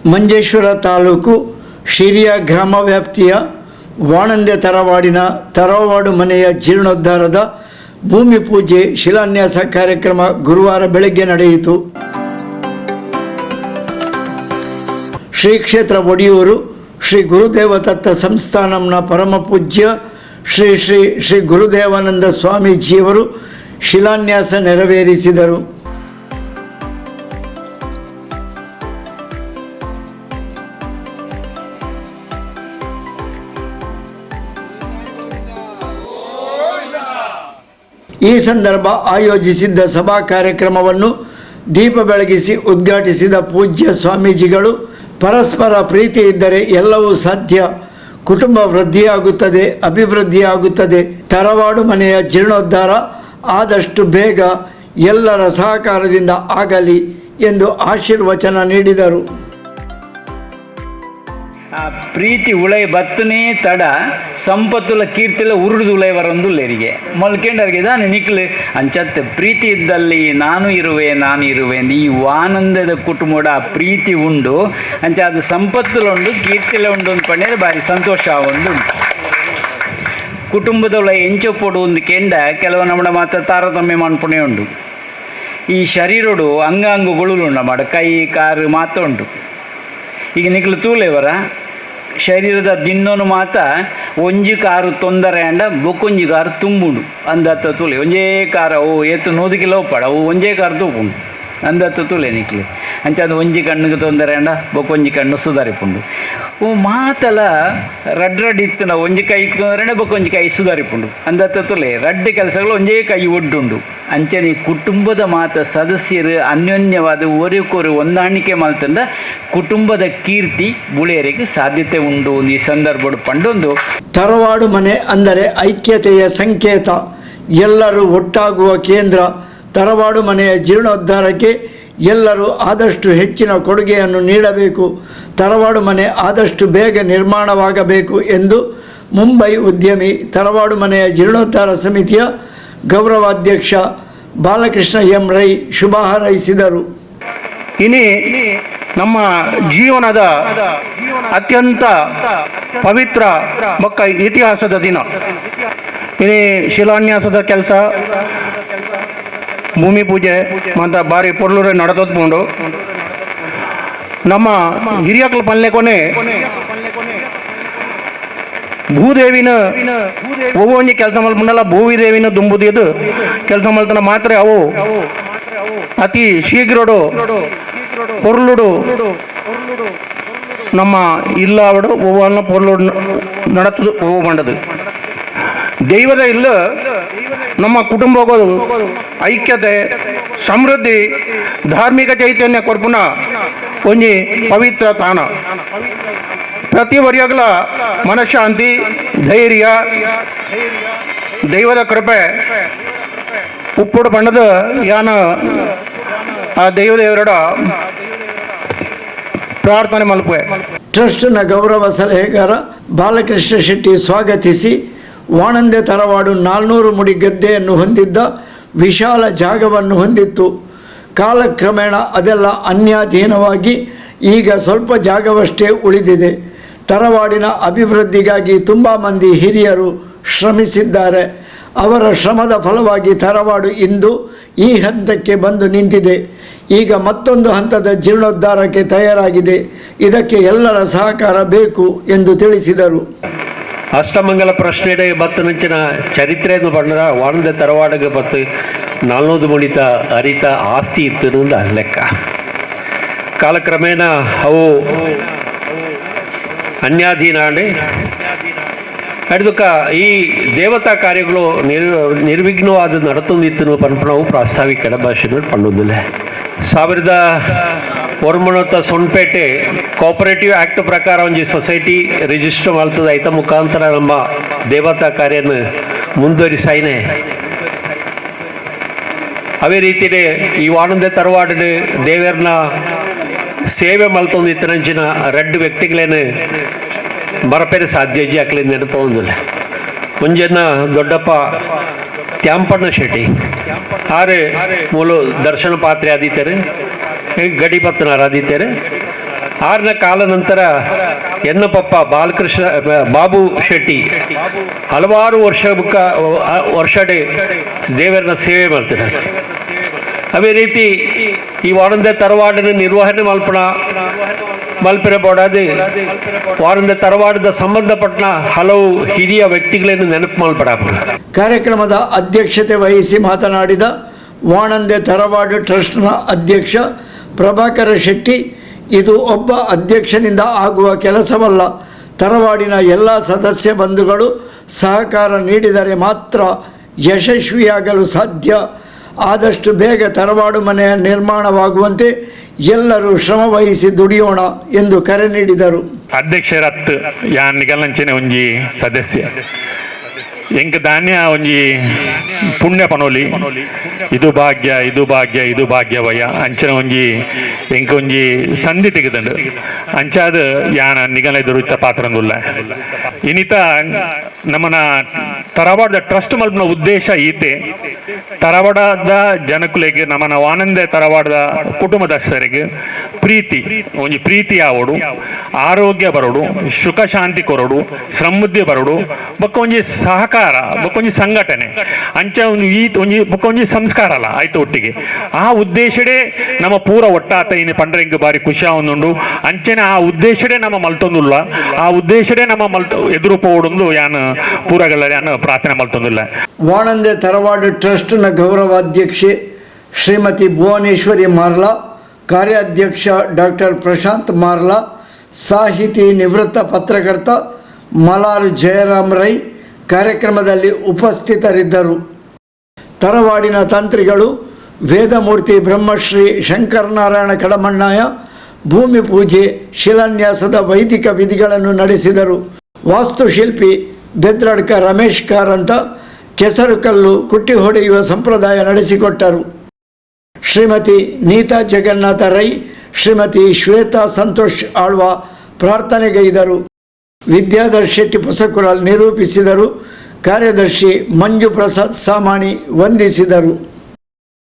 Manjeshwar taluk Shiriya ಗ್ರಾಮ ವ್ಯಾಪ್ತಿಯ ವಾಣಂದೆ ತರವಾಡಿನ ತರವಾಡು ಮನೆಯ ಜೀರ್ಣೋದ್ಧಾರದ ಭೂಮಿ ಪೂಜೆ ಶಿಲಾನ್ಯಾಸ ಕಾರ್ಯಕ್ರಮ ಗುರುವಾರ ಬೆಳಗ್ಗೆ ನಡೆಯಿತು. ಶ್ರೀ ಕ್ಷೇತ್ರ ಒಡಿಯೂರು ಶ್ರೀ ಗುರುದೇವ ದತ್ತ ಸಂಸ್ಥಾನಂನ ಪರಮಪೂಜ್ಯ ಶ್ರೀ ಶ್ರೀ ಶ್ರೀ ಗುರುದೇವಾನಂದ ಸ್ವಾಮೀಜಿಯವರು ಶಿಲಾನ್ಯಾಸ ನೆರವೇರಿಸಿದರು. ಈ ಸಂದರ್ಭ ಆಯೋಜಿಸಿದ್ದ ಸಭಾ ಕಾರ್ಯಕ್ರಮವನ್ನು ದೀಪ ಬೆಳಗಿಸಿ ಉದ್ಘಾಟಿಸಿದ ಪೂಜ್ಯ ಸ್ವಾಮೀಜಿಗಳು, ಪರಸ್ಪರ ಪ್ರೀತಿ ಇದ್ದರೆ ಎಲ್ಲವೂ ಸಾಧ್ಯ, ಕುಟುಂಬ ವೃದ್ಧಿಯಾಗುತ್ತದೆ, ಅಭಿವೃದ್ಧಿಯಾಗುತ್ತದೆ. ತರವಾಡು ಮನೆಯ ಜೀರ್ಣೋದ್ಧಾರ ಆದಷ್ಟು ಬೇಗ ಎಲ್ಲರ ಸಹಕಾರದಿಂದ ಆಗಲಿ ಎಂದು ಆಶೀರ್ವಚನ ನೀಡಿದರು. ಆ ಪ್ರೀತಿ ಉಳೈ ಬತ್ತನೇ ತಡ ಸಂಪತ್ತುಲ ಕೀರ್ತಿಲ ಉರುಡುದು ಉಳೈ ಬರೊಂದುಲ್ಲೆರಿಗೆ ಮೊಲ್ಕೆಂಡರ್ಗೆ ದಾನೆ ನಿಕ್ಲು ಅಂಚತ್ತೆ ಪ್ರೀತಿ ಇದ್ದಲ್ಲಿ ನಾನು ಇರುವೆ, ನಾನು ಇರುವೆ. ಈ ಆನಂದದ ಕುಟುಂಬದ ಆ ಪ್ರೀತಿ ಉಂಡು ಅಂಚ ಅದು ಸಂಪತ್ತುಲ ಉಂಡು, ಕೀರ್ತಿಲ ಉಂಡು ಅಂತ ಪಂಡೇರೆ ಭಾರಿ ಸಂತೋಷ ಒಂದು ಉಂಟು. ಕುಟುಂಬದೊಳ ಎಂಚೊಪ್ಪೊಡು ಒಂದು ಕೆಂಡ ಕೆಲವು ನಮ್ಮ ಮಾತ್ರ ತಾರತಮ್ಯ ಮನ್ಪುಣೆ ಉಂಡು. ಈ ಶರೀರಡು ಅಂಗಾಂಗಗಳು ಉಂಡು ಮಾಡ ಕೈ ಕಾರು ಮಾತ್ರ ಉಂಟು. ಈಗ ನಿಕ್ಲು ತೂಲೆವರ ಶರೀರದ ದಿನ್ನೋನು ಮಾತ ಒಂಜಿ ಕಾರು ತೊಂದರೆ ಅಂಡ ಬೊಕ್ಕೊಂಜಿ ಕಾರು ತುಂಬುಂಡು ಅಂದತ್ತ ತೂಲೆ. ಒಂಜೇ ಕಾರ ಓ ಏತು 100 ಕಿಲೋ ಉಪ್ಪಾಡ ಅವು ಒಂಜೇ ಕಾರು ತೂಪುಂಡು ಅಂದತ್ತ ತೂಲೆ ನಿಕ್ಲೆ. ಅಂಚ ಅದು ಒಂಜಿ ಕಣ್ಣಿಗೆ ತೊಂದರೆ ಅಂಡ ಬೊಕ್ಕೊಂಜಿ ಕಣ್ಣು ಸುಧಾರಿಪುಂಡು. ಓ ಮಾತಲ ರಡ್ ರಡ್ ಇತ್ತಿನ ಒಂಜಿ ಕೈ ತೊಂದರೆ ಅಂಡ ಬೊಕ್ಕೊಂಜಿ ಕೈ ಸುಧಾರಿಪುಂಡು ಅಂದತ್ತ ತೂಲೆ. ರಡ್ಡ್ ಕೆಲಸಗಳು ಒಂಜೇ ಕೈ ಒಡ್ಡುಂಡು. ಅಂಚನೆ ಕುಟುಂಬದ ಮಾತ ಸದಸ್ಯರು ಅನ್ಯೋನ್ಯವಾದ ಒರಿಕೊರು ಹೊಂದಾಣಿಕೆ ಮಲ್ತಂದ ಕುಟುಂಬದ ಕೀರ್ತಿ ಬುಳೆಯರಿಗೆ ಸಾಧ್ಯತೆ ಉಂಡು ಈ ಸಂದರ್ಭ ಪಂಡೊಂದು. ತರವಾಡು ಮನೆ ಅಂದರೆ ಐಕ್ಯತೆಯ ಸಂಕೇತ, ಎಲ್ಲರೂ ಒಟ್ಟಾಗುವ ಕೇಂದ್ರ. ತರವಾಡು ಮನೆಯ ಜೀರ್ಣೋದ್ಧಾರಕ್ಕೆ ಎಲ್ಲರೂ ಆದಷ್ಟು ಹೆಚ್ಚಿನ ಕೊಡುಗೆಯನ್ನು ನೀಡಬೇಕು. ತರವಾಡು ಮನೆ ಆದಷ್ಟು ಬೇಗ ನಿರ್ಮಾಣವಾಗಬೇಕು ಎಂದು ಮುಂಬೈ ಉದ್ಯಮಿ, ತರವಾಡು ಮನೆಯ ಜೀರ್ಣೋದ್ಧಾರ ಸಮಿತಿಯ ಗೌರವಾಧ್ಯಕ್ಷ ಬಾಲಕೃಷ್ಣ ಎಂ ರೈ ಶುಭ ಹಾರೈಸಿದರು. ಇನಿ ನಮ್ಮ ಜೀವನದ ಅತ್ಯಂತ ಪವಿತ್ರ ಬೊಕ್ಕ ಇತಿಹಾಸದ ದಿನ. ಇನಿ ಶಿಲಾನ್ಯಾಸದ ಕೆಲಸ, ಭೂಮಿ ಪೂಜೆ ಮತ್ತು ಬಾರಿ ಪೊರ್ಲೂರೆ ನಡೆದೋದ್ಕೊಂಡು ನಮ್ಮ ಹಿರಿಯಕ್ಲ ಪಲ್ಲೆ ಕೊನೆ ಭೂದೇವಿನ ಒವ್ವೊಂಜಿ ಕೆಲಸ ಮಲ್ಪುಂಡಲ ಭೂವಿದೇವಿನ ದುಂಬುದಿದ್ದು ಕೆಲಸ ಮಲ್ತನ ಮಾತ್ರ ಅವು ಅತಿ ಶೀಘ್ರಡು ಪೊರ್ಲುಡು ನಮ್ಮ ಇಲ್ಲಾವಡು ಒವ್ವನ್ನ ಪೊರ್ಲುಡು ನಡತದು ಒವ್ವು ಬಂಡದು ದೈವದ ಇಲ್ಲ ನಮ್ಮ ಕುಟುಂಬಗಳು ಐಕ್ಯತೆ, ಸಮೃದ್ಧಿ, ಧಾರ್ಮಿಕ ಚೈತನ್ಯ ಕೊರ್ಪುನ ಒಂಜಿ ಪವಿತ್ರ ತಾಣ. ಪ್ರತಿ ವರ್ಯಗಳ ಮನಃಶಾಂತಿ, ಧೈರ್ಯ, ದೈವದ ಕೃಪೆ ಉಪ್ಪುಡು ಬಣ್ಣದ ಯಾನ ಆ ದೈವದೇವರ ಪ್ರಾರ್ಥನೆ ಮಲ್ಪುವೆ. ಟ್ರಸ್ಟ್ನ ಗೌರವ ಸಲಹೆಗಾರ ಬಾಲಕೃಷ್ಣ ಶೆಟ್ಟಿ ಸ್ವಾಗತಿಸಿ, ವಾಣಂದೆ ತರವಾಡು 400 ಮುಡಿ ಗದ್ದೆಯನ್ನು ಹೊಂದಿದ್ದ ವಿಶಾಲ ಜಾಗವನ್ನು ಹೊಂದಿತ್ತು. ಕಾಲಕ್ರಮೇಣ ಅದೆಲ್ಲ ಅನ್ಯಾಧೀನವಾಗಿ ಈಗ ಸ್ವಲ್ಪ ಜಾಗವಷ್ಟೇ ಉಳಿದಿದೆ. ತರವಾಡಿನ ಅಭಿವೃದ್ಧಿಗಾಗಿ ತುಂಬ ಮಂದಿ ಹಿರಿಯರು ಶ್ರಮಿಸಿದ್ದಾರೆ. ಅವರ ಶ್ರಮದ ಫಲವಾಗಿ ತರವಾಡು ಇಂದು ಈ ಹಂತಕ್ಕೆ ಬಂದು ನಿಂತಿದೆ. ಈಗ ಮತ್ತೊಂದು ಹಂತದ ಜೀರ್ಣೋದ್ಧಾರಕ್ಕೆ ತಯಾರಾಗಿದೆ. ಇದಕ್ಕೆ ಎಲ್ಲರ ಸಹಕಾರ ಬೇಕು ಎಂದು ತಿಳಿಸಿದರು. ಅಷ್ಟಮಂಗಲ ಪ್ರಶ್ನೆ ಬತ್ತನಂಚಿನ ಚರಿತ್ರೆಯನ್ನು ಬಂದ್ರ ವಾಣದ ತರವಾಡಗೆ ಬತ್ತು 400 ಮುಡಿತ ಅರಿತ ಆಸ್ತಿ ಇತ್ತು ಲೆಕ್ಕ. ಕಾಲಕ್ರಮೇಣ ಅವು ಅನ್ಯಾಧೀನ ಅಡ್ದುಕ ಈ ದೇವತಾ ಕಾರ್ಯಗಳು ನಿರ್ವಿಘ್ನವಾದ ನಡತೊಂದಿತ್ತು ಪನ್ಪನವು ಪ್ರಾಸ್ತಾವಿಕ ಭಾಷೆ ಪಣ್ಣೊಂದಿಲ್ಲ. 1900 ಸೊನ್ಪೇಟೆ ಕೋಪರೇಟಿವ್ ಆ್ಯಕ್ಟ್ ಪ್ರಕಾರ ಒಂಜಿ ಸೊಸೈಟಿ ರಿಜಿಸ್ಟರ್ ಮಾಡ್ತದೆ. ಐತ ಮುಖಾಂತರ ನಮ್ಮ ದೇವತಾ ಕಾರ್ಯನ ಮುಂದುವರಿಸಾಯಿನೆ. ಅದೇ ರೀತಿಯೇ ಈ ವಾಣಂದೆ ತರವಾಡು ದೇವರನ್ನ ಸೇವೆ ಮಲ್ತೊಂದು ಇತ್ತನಂಚಿನ ರೆಡ್ ವ್ಯಕ್ತಿಗಳೇನು ಮರಪೇರೆ ಸಾಧ್ಯ ಅಕ್ಲಿ ನೆನಪೊಂದಿಲ್ಲ. ಒಂಜನ್ನ ದೊಡ್ಡಪ್ಪ ತ್ಯಾಂಪಣ್ಣ ಶೆಟ್ಟಿ ಆರು ಮೂಲು ದರ್ಶನ ಪಾತ್ರೆ ಆದಿತ್ತಾರೆ, ಗಡಿಪತ್ತನಾರ್ ಆದಿತ್ತಾರೆ. ಆರ್ನ ಕಾಲ ನಂತರ ಎನ್ನ ಪಪ್ಪ ಬಾಲಕೃಷ್ಣ ಬಾಬು ಶೆಟ್ಟಿ ಹಲವಾರು ವರ್ಷ ಬುಕ್ಕ ವರ್ಷಡೆ ದೇವರನ್ನ ಸೇವೆ ಮಾಡ್ತಾರೆ. ಅದೇ ರೀತಿ ಈ ವಾರಂದ ತರವಾಡಿನ ನಿರ್ವಹಣೆ ಮಲ್ಪಣ ಮಲ್ಪಿರ ಬೋಡಾದಿ ವಾರಂದ ತರವಾಡದ ಸಂಬಂಧಪಟ್ಟ ಹಲವು ಹಿರಿಯ ವ್ಯಕ್ತಿಗಳನ್ನು ನೆನಪು ಮಲ್ಪಡ. ಕಾರ್ಯಕ್ರಮದ ಅಧ್ಯಕ್ಷತೆ ವಹಿಸಿ ಮಾತನಾಡಿದ ವಾಣಂದೆ ತರವಾಡು ಟ್ರಸ್ಟ್ನ ಅಧ್ಯಕ್ಷ ಪ್ರಭಾಕರ ಶೆಟ್ಟಿ, ಇದು ಒಬ್ಬ ಅಧ್ಯಕ್ಷನಿಂದ ಆಗುವ ಕೆಲಸವಲ್ಲ. ತರವಾಡಿನ ಎಲ್ಲ ಸದಸ್ಯ ಬಂಧುಗಳು ಸಹಕಾರ ನೀಡಿದರೆ ಮಾತ್ರ ಯಶಸ್ವಿಯಾಗಲು ಸಾಧ್ಯ. ಆದಷ್ಟು ಬೇಗ ತರವಾಡು ಮನೆಯ ನಿರ್ಮಾಣವಾಗುವಂತೆ ಎಲ್ಲರೂ ಶ್ರಮವಹಿಸಿ ದುಡಿಯೋಣ ಎಂದು ಕರೆ ನೀಡಿದರು. ಅಧ್ಯಕ್ಷರತ್ ಯಾನ್ ನಿಗಲಂಚಿನ ಒಂಜಿ ಸದಸ್ಯ ಎಂಕ್ ಧಾನ್ಯ ಒಂಜಿ ಪುಣ್ಯ ಪನೋಲಿ. ಇದು ಭಾಗ್ಯ, ಇದು ಭಾಗ್ಯ, ಇದು ಭಾಗ್ಯವಯ್ಯ. ಅಂಚಿನ ಒಂಜಿ ಎಂಕ್ ಒಂಜಿ ಸಂಧಿ ತೆಗೆದಂಡು. ಅಂಚಾದ ಯಾನ ನಿಗಲ ಎದುರು ಪಾತ್ರಂದುಲ್ಲ. ಇನಿತ ನಮ್ಮನ ತರವಾಡದ ಟ್ರಸ್ಟ್ ಮಲ್ಪನ ಉದ್ದೇಶ ಈತೆ: ತರವಾಡದ ಜನಕುಲೆಗೆ, ನಮ್ಮನ ಆನಂದ ತರವಾಡದ ಕುಟುಂಬದಸ್ಥರಿಗೆ ಪ್ರೀತಿ, ಒಂಜಿ ಪ್ರೀತಿ ಆವಡು, ಆರೋಗ್ಯ ಬರೋಡು, ಸುಖ ಶಾಂತಿ ಕೊರಡು, ಸಮೃದ್ಧಿ ಬರೋಡು, ಬೊಕ್ಕ ಒಂಜಿ ಸಹಕಾರ, ಬೊಕ್ಕ ಒಂಜಿ ಸಂಘಟನೆ, ಅಂಚ ಒಂದು ಈ ಒಂಜಿ ಬೊಕ್ಕ ಒಂಜಿ ಸಂಸ್ಕಾರ ಅಲ್ಲ ಆಯ್ತು ಒಟ್ಟಿಗೆ. ಆ ಉದ್ದೇಶಡೇ ನಮ್ಮ ಪೂರ ಒಟ್ಟಾತ ಇನಿ ಪಂಡ್ರೆ ಇಂಕ್ ಬಾರಿ ಖುಷಿ ಆವೊಂದುಂಡು. ಅಂಚನೆ ಆ ಉದ್ದೇಶಡೇ ನಮ್ಮ ಮಲ್ತೊಂದುಲ್ಲ. ಆ ಉದ್ದೇಶಡೇ ನಮ್ಮ ಮಲ್ತ ಎದುರು ಪೋವೊಡುಂದು ಯಾನ್ ಪೂರಗಳ ಯಾನ್ ಪ್ರಾರ್ಥನೆ ಮಲ್ತೊಂದುಲ್ಲ. ವಾಣಂದೆ ತರವಾಡು ಟ್ರಸ್ಟ್ನ ಗೌರವಾಧ್ಯಕ್ಷೆ ಶ್ರೀಮತಿ ಭುವನೇಶ್ವರಿ ಮಾರ್ಲಾ, ಕಾರ್ಯಾಧ್ಯಕ್ಷ ಡಾಕ್ಟರ್ ಪ್ರಶಾಂತ್ ಮಾರ್ಲಾ, ಸಾಹಿತಿ, ನಿವೃತ್ತ ಪತ್ರಕರ್ತ ಮಲಾರು ಜಯರಾಮ್ ರೈ ಕಾರ್ಯಕ್ರಮದಲ್ಲಿ ಉಪಸ್ಥಿತರಿದ್ದರು. ತರವಾಡಿನ ತಂತ್ರಿಗಳು ವೇದಮೂರ್ತಿ ಬ್ರಹ್ಮಶ್ರೀ ಶಂಕರನಾರಾಯಣ ಕಡಮಣ್ಣಾಯ ಭೂಮಿ ಪೂಜೆ, ಶಿಲಾನ್ಯಾಸದ ವೈದಿಕ ವಿಧಿಗಳನ್ನು ನಡೆಸಿದರು. ವಾಸ್ತುಶಿಲ್ಪಿ ಬೆದ್ರಡ್ಕ ರಮೇಶ್ ಕಾರಂತ ಕೆಸರು ಕಲ್ಲು ಕುಟ್ಟಿ ಹೊಡೆಯುವ ಸಂಪ್ರದಾಯ ನಡೆಸಿಕೊಟ್ಟರು. ಶ್ರೀಮತಿ ನೀತಾ ಜಗನ್ನಾಥ ರೈ, ಶ್ರೀಮತಿ ಶ್ವೇತಾ ಸಂತೋಷ್ ಆಳ್ವ ಪ್ರಾರ್ಥನೆಗೈದರು. ವಿದ್ಯಾಧರ್ ಶೆಟ್ಟಿ ಪೊಸಕುರಾಲ್ ನಿರೂಪಿಸಿದರು. ಕಾರ್ಯದರ್ಶಿ ಮಂಜು ಪ್ರಸಾದ್ ಸಾಮಾಣಿ ವಂದಿಸಿದರು.